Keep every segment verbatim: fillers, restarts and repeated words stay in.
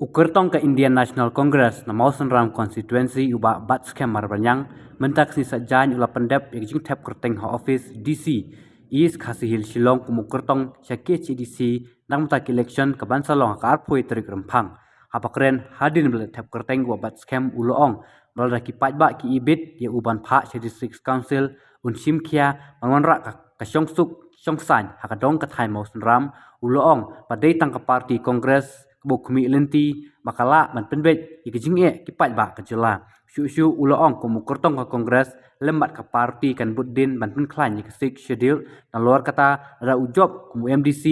U kyrtong ka Indian National Congress na Mawsynram Constituency, u Bah Batskhem Marbaniang, mynta ka sngi Saitjaiñ u la pyndep ïa ka jingthep kyrteng ha office D C East Khasi Hills Shillong kum u kyrtong sha K H A D C na ka bynta ka election ka ban sa long ha ka arphew tarik Rymphang. Haba kren hadien ba la thep kyrteng, u Bah Batskhem u la ong ba lada ki paidbah ki ibit ïa u ban phah sha District Council, un shim khia ban wanrah ka, ka shongsuk shongsaiñ ha ka dong ka thaiñ Mawsynram. U la ong ba dei tang ka party Congress kaba u khmih lynti ba ka lah ban pynbeit ïa ka jingeh ki paidbah ka jylla. Shuh shuh u la ong kum u kyrtong ka Congress lem bad ka party kan bud dien ban pynkhlaiñ ïa ka Sixth Schedule. Nalor kata, lada u jop kum u M D C,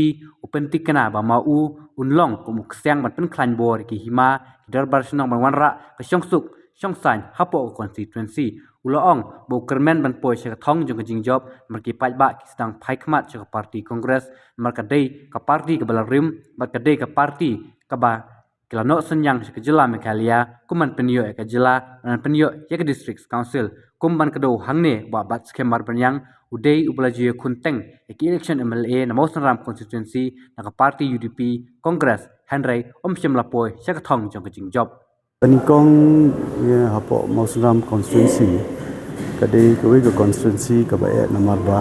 u pynthikna ba ma u un long kum u ksiang ban pynkhlaiñ bor ïa ki hima, ki dorbar shnong ban wanrah ka shongsuk shongsaiñ hapoh ka constituency. U la ong ba u kyrmen ban poi sha ka thong jong ka jingjop namar ki paidbah ki sdang phai khmat sha ka party Congress namar ka dei ka party kaba la rim bad ka dei ka party kaba ki la noh synñiang sha ka jylla Meghalaya kum ban pynïoh ïa ka jylla, ban pynïoh ïa ka District Council. Kum ban kdew hangne, u Bah Batskhem Marbaniang u dei uba la ju ïakhun teng ïa ki election M L A na Mawsynram Constituency na ka party U D P Congress, hynrei um shym la poi sha ka thong jong ka jingjop. Kane kong, ïa, hapoh Mawsynram Constituency ka dei kawei ka constituency kaba eh namar ba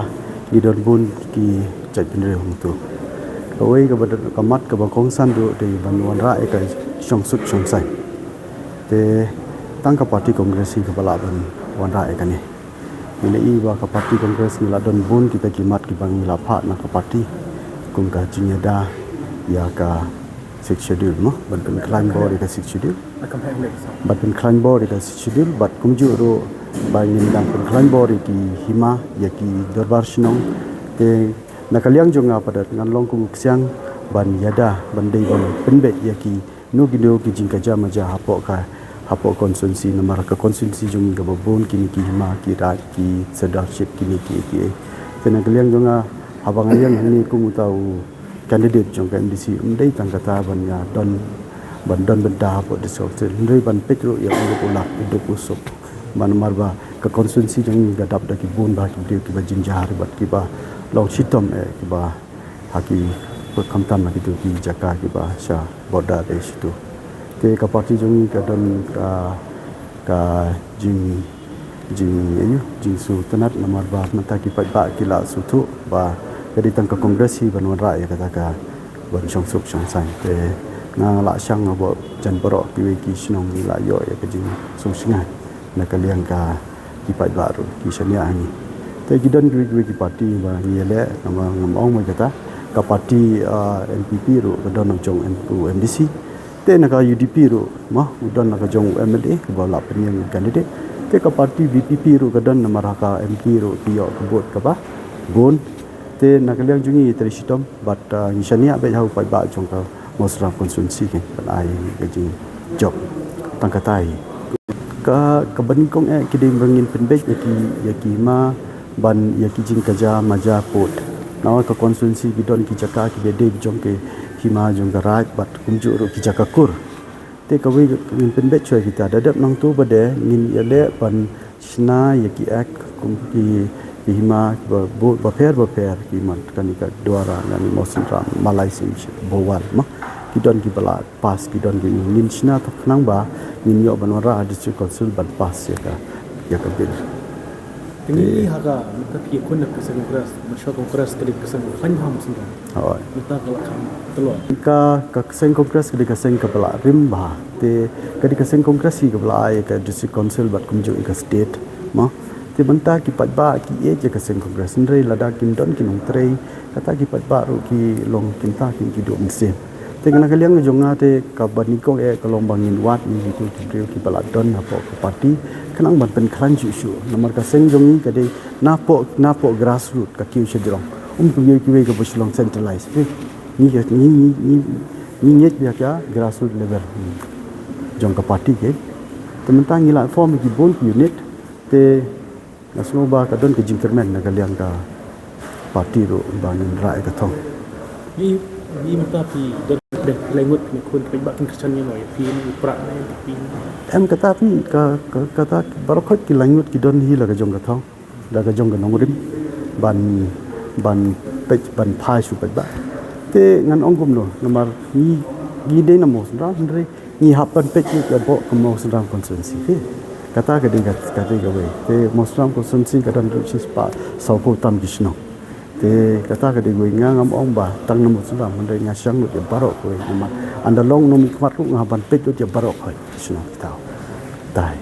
ngi don bun ki jaitbynriew hangto. Kawei kaba don ka mat kaba kongsan ruh dei ban wanrah ïa ka shongsuk shongsaiñ. Te tang ka party Congress hi kaba lah ban wanrah ïa kane. Ngi la ïohi ba ka party Congress ngi la don bun kita ki mat kiba ngi la phah na ka party, kum ka jingïada ïa ka Sixth Schedule, mo, ban pynkhlaiñ bor ïa ka Sixth Schedule. Ban pynkhlaiñ bor ïa ka Sixth Schedule bad kumjuh ruh ba ngin dang pynkhlaiñ bor ïa ki hima, ïa ki dorbar shnong. Te na ka liang jong nga pat ngan long kum u ksiang ban ïada, ban dei ban pynbeit ïa kino kino ki jingkaja maja hapoh ka, hapoh constituency, namar ka constituency jong ngi kaba bun kine ki hima, ki raid, ki sirdarship, kine ki, ki. Te na ka liang jong nga, haba nga ïeng hangne kum uta u candidate jong ka M D C, ym dei tang kata ban ïa don, ban don bynta hapoh District Council, hynrei ban peit ruh ïa u lok u lak, u duk u suk. Ban namar ba ka constituency jong ngi ka dap da ki bun bah ki briew kiba jynjar bad kiba long shitom eh kiba ha ki, khamtam ha kito ki jaka kiba sha border eh shitu. Te ka party jong ngi ka don ka, ka jing, jing, ïa, jingsngewtynnat namar ba mynta ki paidbah ki la sngewthuh ba ka dei tang ka Congress hi ban wanrah ïa kata ka ban shongsuk shongsaiñ. Te nga la shang ba jan baroh kiwei ki shnong ngi la ïoh ïa ka jingsngewsynei na ka liang ka ki paidbah ruh ki shaniah ha ngi. Te ki don kiwei kiwei ki party ba ngi ïaleh, namar ngam ong ba kata ka party, ah, N P P ruh ka don jong u M D C. Te na ka U D P ruh, mo, u don na ka jong u M L A kaba la pynïeng candidate. Te ka party V P P ruh ka don namar ha ka M P ruh ki ïoh ka vote kaba bun. Te na ka liang jong ngi trei shitom bad, ah, ngi shaniah beit ha u paidbah jong ka Mawsynram constituency kein ban ai ka jingjop. Tang kata hi. Ka, kaba nyngkong eh ka dei ba ngin pynbeit ïa ki, ïa ki hima ban ïa ki jingkaja maja pud. Namar ka constituency ki don ki jaka kiba dei jong ki hima jong ka raid bad kumjuh ruh ki jaka kur. Te kawei ngin pynbeit shuwa kita, da dep nangto ba dei ngin ïaleh ban shna ïa ki act kum ki, ki hima ba, ba, bapher bapher, ki mat kane ka Dwara, kane Mawsynram, Malaysim, Bhowal, mo. Ki don kiba la pass, ki don ki, ngin shna tang khnang ba ngin ïoh ban wanrah ha District Council ban pass ïa ka, ïa ka bill. Te ngi ha ka, mynta phi ïakhun da ka seng Congress, mynta Congress ka dei ka seng khlaiñ bha Mawsynram. Hooid. Mynta ka la kham tlot. Ka, ka seng Congress ka dei ka seng kaba la rim bha. Te ka dei ka seng Congress hi kaba la ai ïa ka District Council bad kumjuh ïa ka state, mo. Te mynta ki paidbah ki ïeit ïa ka seng Congress, hynrei lada kim don ki nongtrei, kata ki paidbah ruh ki long, kumta kin, ki duh mynsiem. Te na ka liang jong nga te kaba nyngkong eh ka long ba ngin wad ïa kito ki briew kiba la don hapoh ka party khnang ban pynkhlaiñ shuh shuh. Namar ka seng jong ngi ka dei napoh, napoh grassroot ka kiew sha jrong. Um kum kiwei kiwei kaba shu long centralized. Ngi, ngi, ngi, ngi, ngi ngeit ïa ka grassroot level jong ka party kein. Te mynta ngi la form ïa ki bun ki unit. Te nga sngew ba ka don ka jingkyrmen na ka liang ka party ruh ba ngin rah ïa ka thong. Ngi, ngi mynta phi don, phi don phi lai ngut phi ïakhun, phi ba kin kyrshan ïa phi, phi pra na phi. Em, kata phi, ka, ka, kata baroh khoit ki lai ngut ki don hi la ka jong ka thong, la ka jong ka nongrim ban, ban peit, ban phai sha u paidbah. Te ngan ong kumno, namar ngi Ngi dei na Mawsynram, hynrei ngi hap ban peit ïa ka bok ka Mawsynram constituency, te kata ka dei ka, ka dei kawei. Te Mawsynram constituency ka don ruh shispah sawphew tam ki shnong. Te kata ka dei kawei, nga ngam ong ba tang na Mawsynram, hynrei nga sngewthuh ïa baroh kawei, namar ynda long nongmihkhmat ruh nga hap ban peit lut ïa baroh kawei ki shnong kita. Dei.